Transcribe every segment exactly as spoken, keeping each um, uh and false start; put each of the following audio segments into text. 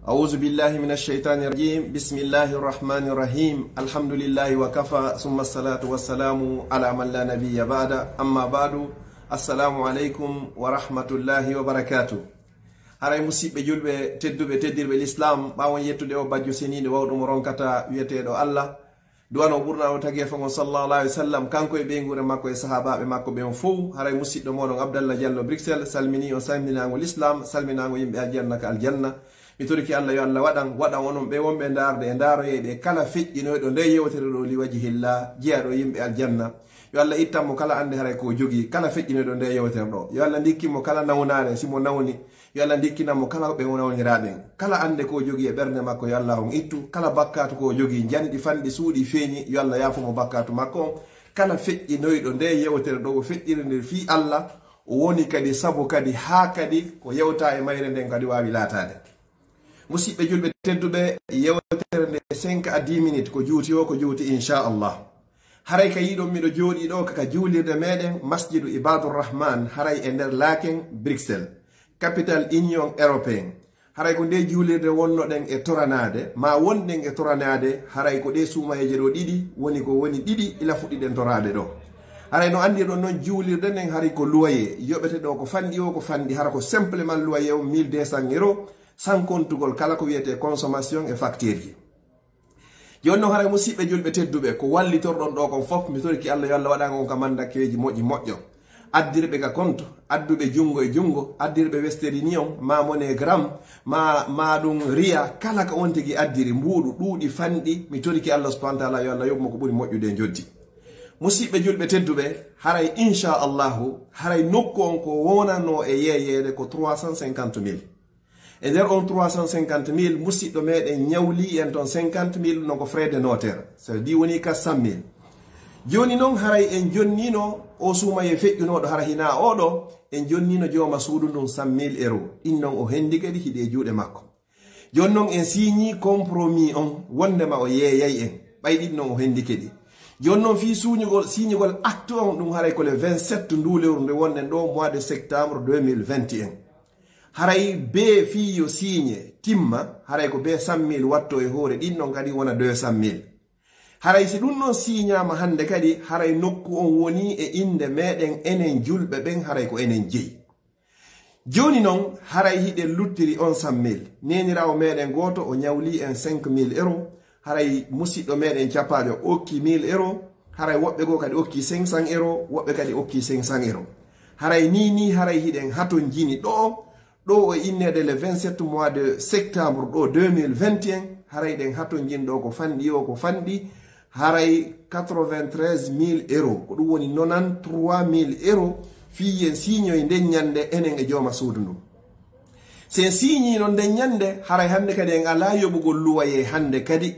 أعوذ بالله من الشيطان الرجيم. بسم الله الرحمن الرحيم. الحمد لله وكفى، ثم الصلاة والسلام على من لا نبي بعد. أما بعد. السلام عليكم ورحمة الله وبركاته. Haray musiɓɓe julɓe tedduɓe, teddirɓe l'islam, ɓawon yettude o bajjo seniiɗo wawɗo mo ronkata wiyeteeɗo Allah, duwano ɓurnaɗo tageefo ngon sallallahu alaihi wasallam, kanko e ɓeynguure makko e sahaabaaɓe makko ɓen fow. Haray musiɗɗo moɗon Abdallah Diallo Bruxelles salmini on salminaango l'islam, salminaango yimɓe aljanna ka aljanna. Mi toriki Allah yo Allah waɗan, waɗan onon ɓe wonɓe ndaarde e ndaaroyeyɗe kala feƴƴinoyɗo nde yewtere ɗo li wajhillah, jeyaɗo yimɓe aljanna. Yo Allah ittan mo kala annde haray ko jogii, kala feƴƴinoyɗo nde yewtere ɗo. Yo Allah ndikkin mo kala nawnaare, si mo nawni. Yo Allah ndikkinan mo kala ɓe o nawnira ɓen. Kala annde ko jogii e ɓernde makko, yo Allah on ittu. Kala bakkaatu ko jogii, njanɗi fanɗi suuɗi feeñi, yo Allah yaafo mo bakkaatu makko on. Kala feƴƴinoyɗo nde yewtere ɗo, o feƴƴiri nde fii Allah, o woni kadi sabu kadi haa kadi ko yewta e mayre nden kadi waawi laataade. Musiɓɓe julɓe tedduɓe, yewtere nde cinq à dix minutes ko juuti o, ko juuti inchallah. Haray ka yiɗon miɗo jooɗi ɗo ka, ka juulirde meɗen Masjidu Ibadur Rahman, haray e nder Laken, Bruxelles, capital Union Européen. Haray ko nde juulirde wonnoɗen e toranaade, ma wonɗen e toranaade, haray ko ɗe suumayeeje ɗo ɗiɗi woni ko woni ɗiɗi ila fuɗɗiɗen toraade ɗo. Haray no anndirɗon non juulirde nden haray ko loyer, yoɓete ɗo ko fanɗi o, ko fanɗi, hara ko simplement loyer o mille deux cents euros, sans comptugol kala ko wiyetee consommation e facture ji. Jooni non haray musiɓɓe julɓe tedduɓe, ko wallitorɗon ɗo kon fof, mi toriki Allah yo Allah waɗan on ka mandakkeeji moƴƴi moƴƴo. Addirɓe ka compte, adduɓe junngo e junngo, addirɓe Western Union, ma MoneyGram, ma, ma ɗum Ria, kala ko on tigi addiri, mbuuɗu, ɗuuɗi, fanɗi, mi toriki Allah subhanahu wa taala yo Allah yoɓ mo ko ɓuri moƴƴude e njoɓdi. Musiɓɓe julɓe tedduɓe, haray inchallahu, haray nokku on ko wonano e yeeyeede ko trois cent cinquante mille. E nder on trois cent cinquante mille, musiɗɗo meɗen ñawli en ton cinquante mille, no ko frais de notaire. Ça veut dire woni quatre cent mille. Jooni non haray en jonnino o suumaye feƴƴunoɗo hara hina oɗo, en jonnino jooma suudu ndun cent mille euros. Ɗin non o hendi kadi hiɗe juuɗe makko. Jooni non en signi compromis on wondema o yeeyay en. Ɓay ɗin non o hendi kadi. Jooni non fii suuñugol, signugol acte on ɗum haray ko le vingt-sept ndu lewru nde wonɗen ɗo, mois de septembre deux mille vingt et un. Haray bee fii yo siiñe timma, haray ko bee cent mille watto e hoore ɗin ɗon kadi wona deux cent mille. Haray si ɗum ɗon siiñaama hannde kadi, haray nokku on woni e innde meɗen enen julɓe ɓen, haray ko enen jeyi. Jooni non, haray hiɗen luttiri on cent mille. Neeniraawo meɗen gooto o ñawli en cinq mille euros, haray musiɗɗo meɗen capaajo okki mille euros, haray woɓɓe goo kadi okki cinq cents euros, woɓɓe kadi okki cinq cents euros. Haray ni, ni haray hiɗen hatonjini ɗo, ɗo o inneede le vingt-sept mois de septembre ɗo deux mille vingt et un, haray ɗen hatonjin ɗo ko fanɗi o, ko fanɗi, haray quatre-vingt-treize mille euros, ko ɗum woni nonante-trois mille euros, fii en siiñoy nden ñande enen e jooma suudu ndun. Si en siiñii non nden ñande, haray hannde kadi en alaa yoɓugol luwayee hannde kadi.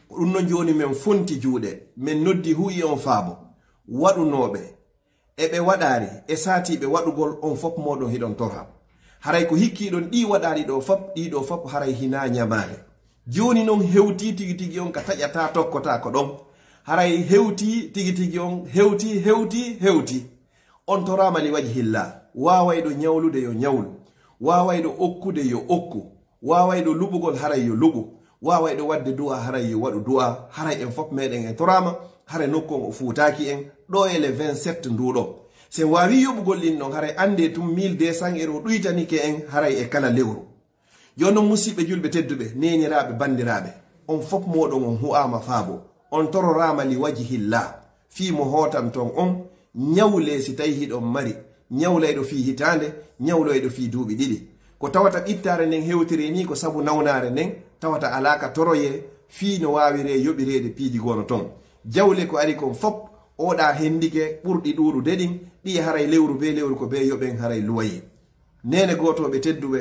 Ko ɗum non jooni men fonti juuɗe, men noddi hu'i on faabo, waɗunooɓe, e ɓe waɗaari, e saatiiɓe waɗugol on fop mooɗon hiɗon tora. Haray ko hikkiiɗon ɗii waɗaari ɗo fop, ɗii ɗo fop haray hinaa ñamaale. Jooni non hewtii tigi tigi on ka taƴataa tokkotaa ko ɗon. Haray hewtii tigi tigi on, hewtii, hewtii, hewtii. On toraama li wajhillah. Waawayɗo ñawlude yo ñawlu. Waawayɗo okkude yo okku. Waawayɗo luɓugol haray yo luɓu. Waawayɗo waɗde du'a haray yo waɗu du'a. Haray en fop meɗen en toraama. Haray nokku on o fuutaaki en. Ɗo e le vingt-sept nduɗo. Si en waawii yoɓugol ɗin ɗon, haray anndee tun mille deux cents euros ɗuytanike en haray e kala lewru. Jooni non, musiɓɓe julɓe tedduɓe, neeniraaɓe, banndiraaɓe, on fop mooɗon on hu'aama faabo, on tororaama li wajhillah, fii mo hootanton on, ñawlee si tawii hiɗon mari, ñawlayɗo fii hitaande, ñawloyɗo fii duuɓi ɗiɗi. Ko tawata ɓittaare nden hewtiri nii ko sabu nawnaare nden, tawata alaa ka toroyee, fii no waawiree yoɓireede piiji goo no ton. Jawle ko ari kon fop, oɗa hendike ɓurɗi ɗuuɗude ɗin, ɗi haray lewru bee lewru ko bee yoɓen haray luwayee. Neene gootooɓe tedduɓe,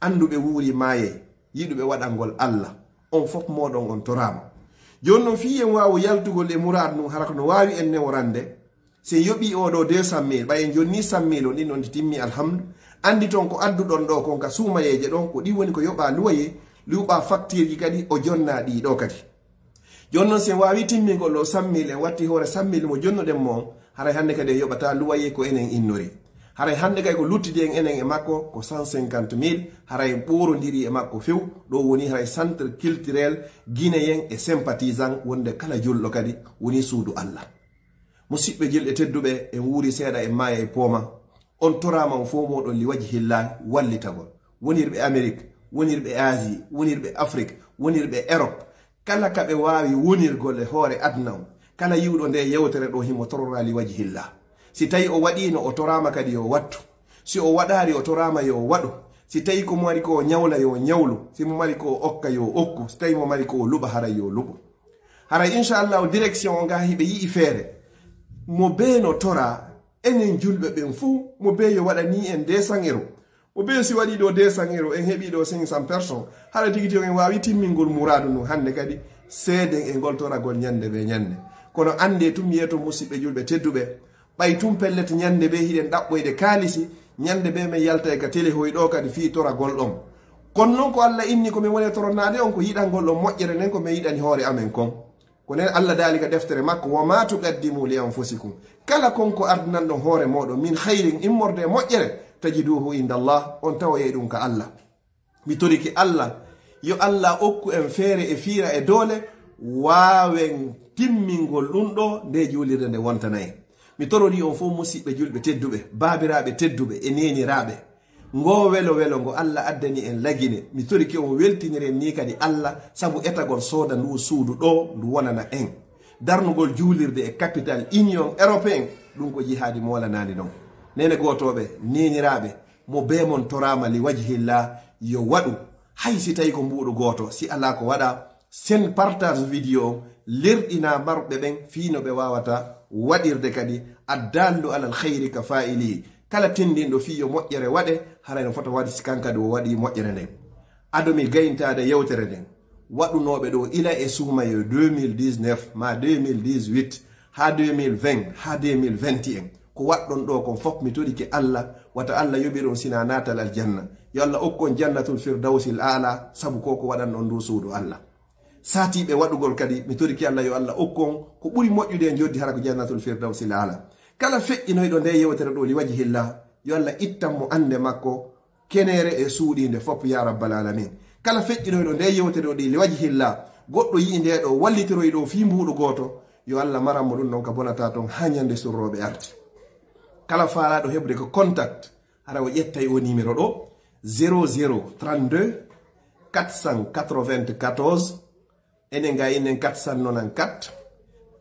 annduɓe wuuri maayay, yiɗuɓe waɗangol Allah, on fop mooɗon on toraama. Jooni non, fii en waawu yaltugol e muraad ndun, hara ko no waawi en neworande, si en yoɓii oo ɗoo deux cent mille, ɓay en jonnii cent mille on, ɗin on timmi, alhamdu. Anndi ton ko adduɗon ɗoo kon ka suumayeeje ɗon, ko ɗin woni ko yoɓaa luwayee, luɓaa faktiirji kadi, o jonnaa ɗii ɗoo kadi. Jooni non, si en waawii timmingol ɗoo cent mille, en watti hoore cent mille mo jonnuɗen mo on, haray hannde kadi en yoɓataa luwayee, ko enen innori. Haray hannde kay ko luttidi en enen e makko ko cent cinquante mille, haray en ɓoorondiri e makko few. Ɗo woni haray centre culturel guinéen et sympathisant, wonde kala julɗo kadi woni suudu Allah. Musidɓe julɓe tedduɓe, en wuuri seeɗa, en maaya e pooma. On toraama on fof mooɗon li wajhillah wallitagol. Wonirɓe Amérique, wonirɓe Asie, wonirɓe Afrique, wonirɓe Europe, kala ka ɓe waawi wonirgol e hoore aduna on, kala yi'uɗo nde yewtere ɗo himo torora li wajhillah. Si tawi o waɗiino, o toraama kadi yo wattu. Si o waɗaari, o toraama yo waɗu. Si tawi ko mo mari ko o ñawla yo ñawlu. Si mo mari ko o okka yo okku. Si tawi mo mari ko o luɓa haray yo luɓu. Haray inchallahu direction o nga hiɓe yi'i feere. Mo bee no tora enen julɓe ɓen fuu, mo bee yo waɗani en deux cents euros. Mo bee si waɗi ɗo deux cents euros, en heɓi ɗo cinq cents personnes. Haray tigi tigi en waawi timmingol muraadu ndun hannde kadi. Seeden e ngol toragol ñande be ñande. Kono annde tun mi yeeto musidɓe julɓe tedduɓe, ɓay tun pellet ñande be hiɗen ɗaɓɓoyde kaalisi, ñande be men yaltay ka télé hoy ɗo kadi fii toragol ɗon. Kono non ko Allah inni ko min woni toronaade on ko yiɗangol on moƴƴere nden ko min yiɗani hoore amen kon. Ko nden Allah daali ka deftere makko, "Wa ma tuqaddimu li anfusikum." Kala kon ko ardinanɗon hoore mooɗon, min khayrin, immorde e moƴƴere, tajiduhu inda Allah, on tawoyay ɗum ka Allah. Mi torike Allah, yo Allah okku en feere e fiira e doole, waawen timmingol ɗum ɗo nde juulirde nde wontana en. Mi torori on fof, musiɓɓe julɓe tedduɓe, baabiraaɓe tedduɓe e neeniraaɓe. Ngo welo welo ngo Allah addani en Lagine, mi torike on weltiniren ni kadi Allah, sabu etagol sooda ndu suudu ɗo ndu wonana en. Darnugol juulirde e capital Union Européen, ɗum ko jihaadi moolanaani ɗon. Nene gootooɓe, neeniraaɓe, mo bee mon toraama li wajhillah, yo waɗu. Hay si tawi ko mbuuɗu gooto, si alaa ko waɗa, sen partage vidéo on, lerɗina marɓe ɓen fii no ɓe waawata waɗirde kadi, addallu alal khayri ka fa'ilihi. Kala tindinɗo fii yo moƴƴere waɗe, haray no fota waɗi si kan kadi o waɗi moƴƴere nden. Ado mi gayintaade yewtere nden, waɗunooɓe ɗo ila e suumaye deux mille dix-neuf ma deux mille dix-huit, haa deux mille vingt, haa deux mille vingt et un. Ko waɗɗon ɗo kon fof, mi torike Allah, wata Allah yoɓir on sina naatal aljanna. Yo Allah okku on jannatul firdawsil aala, sabu ko ko waɗan on ndu suudu Allah. Saatiiɓe waɗugol kadi, mi torike Allah yo Allah okku on ko ɓuri moƴƴude e njoddi, hara ko jannatul firdawsil aala. Kala feƴƴinoyɗo nde yewtere ɗo li wajhillah, yo Allah ittan mo annde makko, kenere e suuɗiinde fof, ya rabbal alamin. Kala feƴƴinoyɗo nde yewtere ɗo li wajhillah, goɗɗo yi'i nde ɗo wallitiroy ɗo fii mbuuɗu gooto, yo Allah maran mo ɗum ɗon ka bonata ton haa ñande surrooɓe arti. Kala faalaaɗo heɓude ko contact, hara o ƴettay o numéro ɗo, zéro zéro trente-deux quatre cent quatre-vingt-quatorze, enen ga inen quatre cent nonante-quatre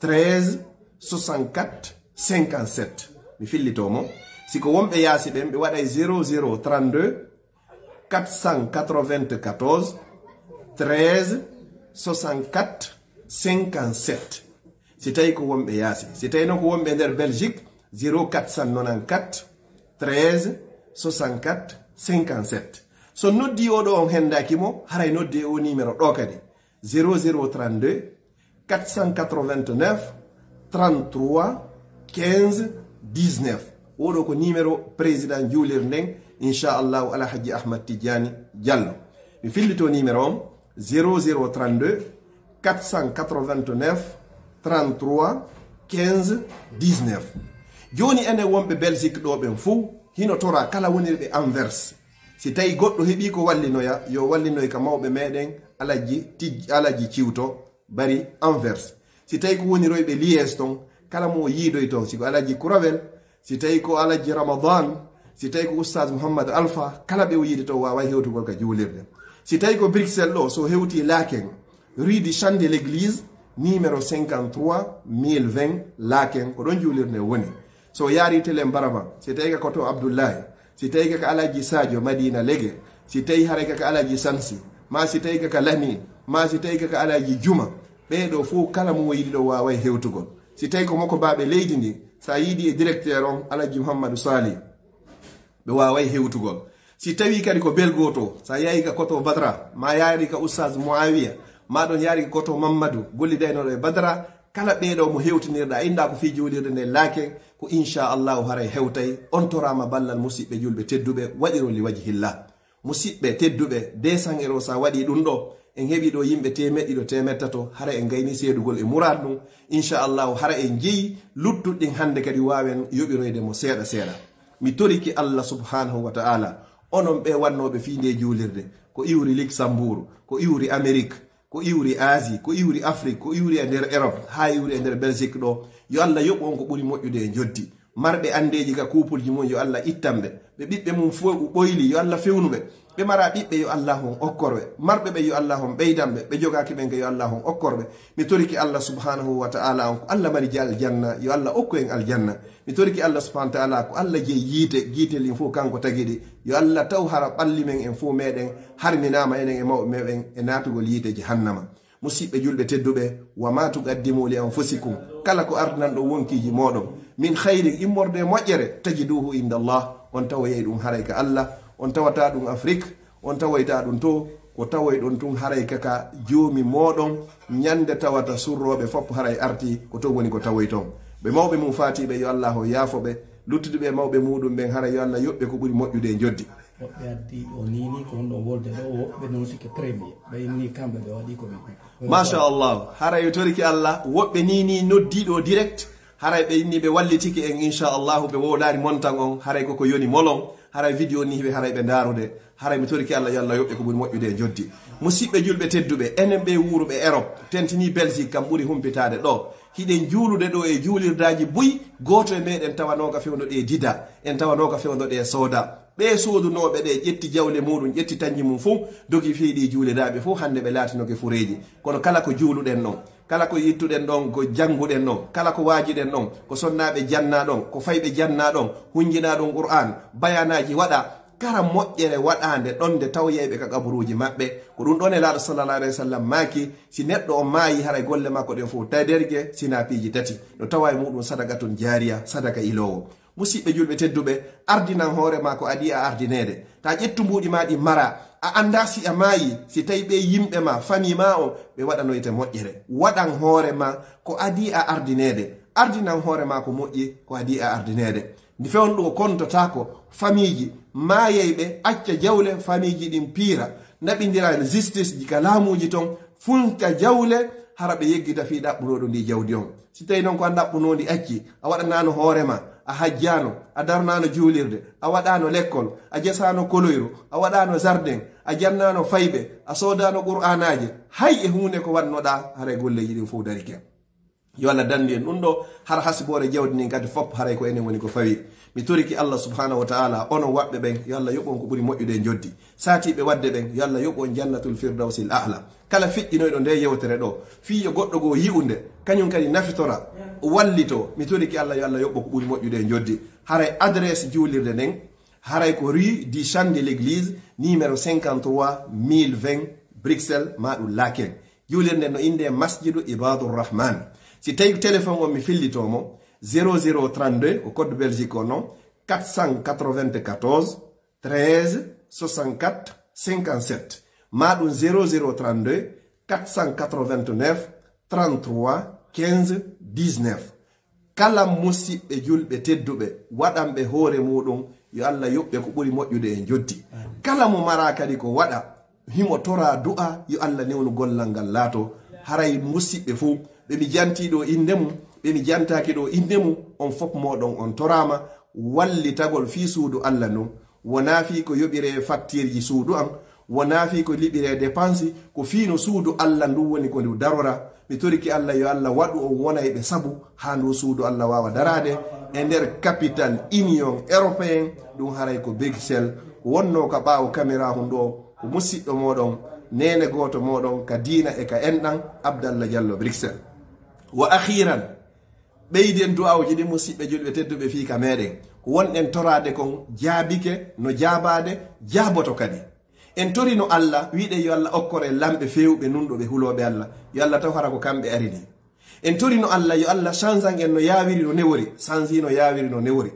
treize soixante-quatre cinquante-sept. Mi fillito mo. Si ko wonɓe yaasi ɓen, ɓe waɗay zéro zéro trente-deux quatre cent quatre-vingt-quatorze treize soixante-quatre cinquante-sept. Si tawi ko wonɓe yaasi. Si tawi noon ko wonɓe nder Belgique, zéro quatre cent nonante-quatre treize soixante-quatre cinquante-sept. So noddi oɗo on hendaaki mo, haray noddi e o numéro ɗo kadi, zéro zéro trente-deux quatre cent quatre-vingt-neuf trente-trois quinze dix-neuf. Oɗo ko numéro président juulirde nden, inchallahu, Alhaji Ahmad Tijjani Diallo. Mi fillito numéro on, zéro zéro trente-deux quatre cent quatre-vingt-neuf trente-trois quinze dix-neuf. Jooni enen wonɓe Belgique ɗo ɓen fuu, hino tora kala wonirɓe Anvers. Si tawi goɗɗo heɓi ko wallinoya, yo wallinoy ka mawɓe meɗen, Alhaji Tij-, Alhaji Ciwto Bari Anvers. Si tawi ko woniroyɓe Liège ton, kala mo o yiidoy ton, si ko Alhaji Kurawel, si tawi ko Alhaji Ramadan, si tawi ko Oustaz Mouhammad Alpha, kala ɓe o yiide ton waaway hewtugol ka juulirde. Si tawi ko Bruxelles ɗo, so hewti Laken, rue du Champ de l'Église, numéro cinquante-trois mille vingt, Laken, ko ɗon juulirde woni. So yaari telen Barama, si tawi ka koto Abdullahi, si tawi ka Alhaji Sadio Madina Lege, si tawi haray ka Alhaji Sansi, ma si tawi ka Lamin, ma si tawi ka Alhaji Juma, ɓee ɗo fof kala mo yiɗi ɗo waaway hewtugol. Si tawi ko moko baaɓe leydi ndi, sa yiidi e directeur on Alhaji Mouhamadou Sali, ɓe waaway hewtugol. Si tawi kadi ko belgo to, sa yaari ka koto Badra, ma yaari ka Oustaz Muawiya, ma ɗon yaari ka koto Mamadou, gollidaynoɗo e Badra, kala ɓee ɗo mo hewtinirɗa, inda ko fii juulirde nde Laken, ko inchallahu haray hewtay. On toraama ballal musiɓɓe julɓe tedduɓe, waɗiro li wajhillah. Musiɓɓe tedduɓe, deux cents euros sa waɗi ɗum ɗo, en heɓi ɗo yimɓe teemeɗɗe ɗiɗo, teemeɗɗe tato, hara en gayni seedugol e muraad ɗum. Inchallahu hara en jeyi luttuɗin hannde kadi waawen yoɓiroyde mo seeɗa seeɗa. Mi torike Allah subhanahu wa ta'ala, onon ɓe wannooɓe fii nde juulirde, ko iwri Luxembourg, ko iwri Amérique, ko iwri Asie, ko iwri Afrique, ko iwri e nder Europe, haa iwri e nder Belgique ɗo, yo Allah yoɓu on ko ɓuri moƴƴude e njoddi. Marɓe anndeeji ka kuupulji mum, yo Allah ittan ɓe. Ɓe ɓiɓɓe mum fof ɓoyli, yo Allah fewnu ɓe. Ɓe mara ɓiɓɓe, yo Allah on okkor ɓe. Marɓe ɓe, yo Allah on ɓeydan ɓe. Ɓe jogaaki ɓen ka, yo Allah on okkor ɓe. Mi torike Allah subhanahu wa ta'ala on, ko Allah mari je aljanna, yo Allah okku en aljanna. Mi torike Allah subhanahu wa ta'ala, ko Allah jeyi yiite, yiite lin fof kanko tagi ɗi. Yo Allah taw hara ɓalli men en fof meɗen harminaama enen e mawɓe meɗen e naatugol yiite jahannama. Musiɓɓe julɓe tedduɓe, wa ma tuqaddimu li anfusikum, kala ko ardinan ɗon wonkiiji mooɗon, min khayrin, immorde e moƴƴere, tajiduhu inda Allah, on tawoyay ɗum haray ka Allah, on tawata ɗum Afrik, on tawoyta ɗum to, ko tawoyɗon tun haray ka, ka Joomi mooɗon, ñande tawata surrooɓe fof haray arti, ko ton woni ko tawoyton. Ɓe mawɓe mum faatiiɓe, yo Allah o yaafo ɓe, luttude ɓe mawɓe muuɗum ɓen, haray yo Allah yoɓ ɓe ko ɓuri moƴƴude e njoddi. Woɓɓe addi o nini ko honɗon wolde ɗo, woɓɓe notike premier. Ɓe inni kamɓe ɓe waɗi ko ɓe. Masha Allah. Haray mi torike Allah, woɓɓe nini noddiiɗo direct, haray ɓe inni ɓe wallitike en, insha Allah, ɓe wowlaari montan on, haray koko yoni molon, haray vidéo ni hiɓe, haray ɓe ndaarude, haray mi torike Allah, yo Allah yoɓ ɓe ko ɓuri moƴƴude e njoddi. Musiɓɓe julɓe tedduɓe, enen ɓe wuuruɓe Europe, tentini Belgique kam ɓuri humpitaade ɗo. Hiɗen juulude ɗo e juulirdaaji buy, gooto e meɗen tawanooka fewndo ɗe dida, en tawanooka fewndo ɗe sooda. Ɓe soodunooɓe ɗe ƴetti jawle muuɗum, ƴetti tanji mum fof, dogi fii ɗi juuliraaɓe fof, hannde ɓe laatinoke fureeji. Kono kala ko juuluɗen ɗon, kala ko ittuɗen ɗon, ko jannguɗen ɗon, kala ko waajiɗen ɗon, ko sonnaaɓe jannaa ɗon, ko fayɓe jannaa ɗon, hunjinaa ɗon Qur'aan, bayaanaaji waɗa, kala moƴƴere waɗaande ɗon nde tawoyayɓe ka qaburuuji maɓɓe. Ko ɗum ɗon Nelaaɗo sallallahu alayhi wa sallam maaki, si neɗɗo on maayi, haray golle makko ɗen fof taderge, sinaa piiji tati. No tawa e muuɗum sadaqatun jaariya, sadaka iloowo. Musiɓɓe julɓe tedduɓe, ardinan hoore ma ko adii a ardineede. Ta ƴettu mbuuɗi ma ɗi mara, a anndaa si a maayi, si tawi ɓe yimɓe ma, famille ma o, ɓe waɗanoyte moƴƴere. Waɗan hoore ma ko adii a ardineede. Ardinan hoore ma ko moƴƴi ko adii a ardineede. Ndi fewndo ɗo kontotaako, famiiji maayayɓe, acca jawle, famiiji ɗin piira, naɓindira e justice ji ka laamuuji ton, funka jawle, hara ɓe yeggita fii ɗaɓɓunooɗo ndi jawdi on. Si tawi noon ko a ɗaɓɓunoondi acci, a waɗanaano hoore ma, a hajjaano, a darnaano juulirde, a waɗaano lekkol, a jasaano koloyru, a waɗaano jardin, a jannaano fayɓe, a soodaano qur'aanaaje, hay e huunde ko waɗnoɗaa, haray golleeji ɗin fof darike. Yo Allah dandu en ɗum ɗo, hara hasiboore jawdi ndin kadi fof, haray ko enen woni ko fawi. Mi torike Allah subhanahu wa ta'ala, onon waɗɓe ɓen, yo Allah yoɓu on ko ɓuri moƴƴude e njoddi. Saatiiɓe waɗde ɓen, yo Allah yoɓu on jannatul firdawsil a'la. Kala feƴƴinoyɗo nde yewtere ɗo, fii yo goɗɗo goo yi'u nde, kañum kadi nafitora, wallito, mi torike Allah, yo Allah yoɓu ko ɓuri moƴƴude e njoddi. Haray adresse juulirde nden, haray ko rue du Champ de l'Église, numéro cinquante-trois mille vingt, Bruxelles, ma ɗum Laken. Juulirde no innde Masjidu Ibadur Rahman. Si tawi téléphone on mi fillito mo, zéro zéro trente-deux, ko code Belgique o non, quatre cent quatre-vingt-quatorze, treize, soixante-quatre, cinquante-sept. Ma ɗum zéro zéro trente-deux, quatre cent quatre-vingt-neuf, trente-trois, quinze, dix-neuf. Kala musiɓɓe julɓe tedduɓe, waɗanɓe hoore muuɗum, yo Allah yoɓ ɓe ko ɓuri moƴƴude e njoddi. Kala mo maraa kadi ko waɗa, himo toraa du'a, yo Allah newnu gollal ngal laato. Haray musiɓɓe fuu, ɓe mi jantii ɗo innde mum, ɓe mi jantaaki ɗo innde mum, on fof mooɗon on toraama wallitagol fii suudu Allah ndun. Wonaa fii ko yoɓiree fattirji suudu an, wonaa fii ko liɓiree dépense, ko fii no suudu Allah ndun woni ko ndu darora. Mi torike Allah, yo Allah waɗu on wona e ɓe sabu haa ndu suudu Allah waawa daraade e nder capital Union Européen, ɗum haray ko Bruxelles, ko wonnoo ka ɓaawo caméra hun ɗo, ko musiɗɗo mooɗon, neene gooto mooɗon ka diina e ka enɗan, Abdallah Diallo Bruxelles. Wa akhiran, ɓeyden du'awji ɗin, musiɓɓe julɓe tedduɓe, fii ka meɗen. Ko wonɗen toraade kon jaabike, no jaabaade, jaaboto kadi. En torino Allah, wi'ɗen yo Allah okkor en lamɓe feewɓe, nunɗo ɓe, hulooɓe Allah. Yo Allah taw hara ko kamɓe arini. En torino Allah, yo Allah sansan en no yaawiri no newori, sansi no yaawiri no newori.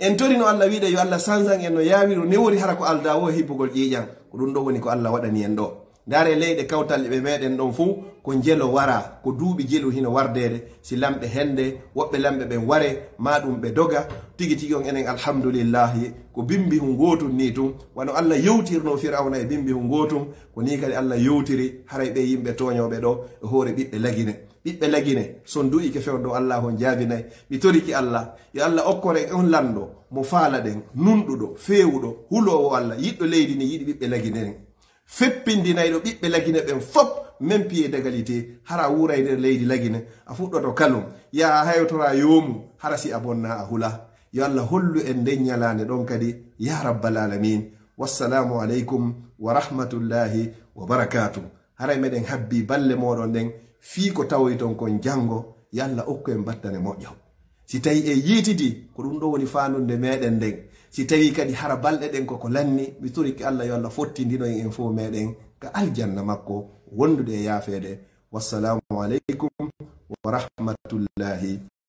En torino Allah, wi'ɗen yo Allah sansan en no yaawiri no newori, hara ko aldaa wo e hibbugol ƴiiƴan. Ko ɗum ɗo woni ko Allah waɗani en ɗo. Ndaaree leyɗe kawtal ɓe meɗen ɗon fuu, ko njelo waraa, ko duuɓi jelu hino wardeede. Si lamɓe hende, woɓɓe lamɓe ɓen ware, maa ɗum ɓe doga. Tigi tigi on enen, alhamdulillahi, ko bimbi hun gootun nii tun. Wano Allah yewtirnoo Firawna e bimbi hun gootun, ko nii kadi Allah yewtiri haray ɓee yimɓe tooñooɓe ɗo e hoore ɓiɓɓe Lagine. Ɓiɓɓe Lagine, si on du'ike fewndo Allah on jaabinay. Mi torike Allah, yo Allah okkor en on lanɗo, mo faalaɗen, nunɗuɗo, feewuɗo, huloowo Allah, yiɗɗo leydi ndi, yiɗi ɓiɓɓe Lagine ɓen. Feppindinayɗo ɓiɓɓe Lagine ɓen fop, même pied d'égalité, hara wuuray nder leydi Lagine, a fuɗɗoto kalum, yaha hayotora yoomu, hara si a bonna a hula. Yo Allah hollu en nden ñalaande ɗon kadi, ya rabbal alamin. Wassalamu aleykum wa rahmatullahi wa barakatuh. Haray meɗen habbi balle moɗon ɗen, fii ko tawoyton kon janngo, yo Allah okku en battane moƴƴo. Si tawi en yiitidi, ko ɗum ɗo woni faandunde meɗen nden. Si tawi kadi hara balɗe ɗen koko lanni, mi torike Allah yo Allah fottindino en fof meɗen ka aljanna makko, wondude e yaafeede. Wassalamu aleykum wa rahmatullahi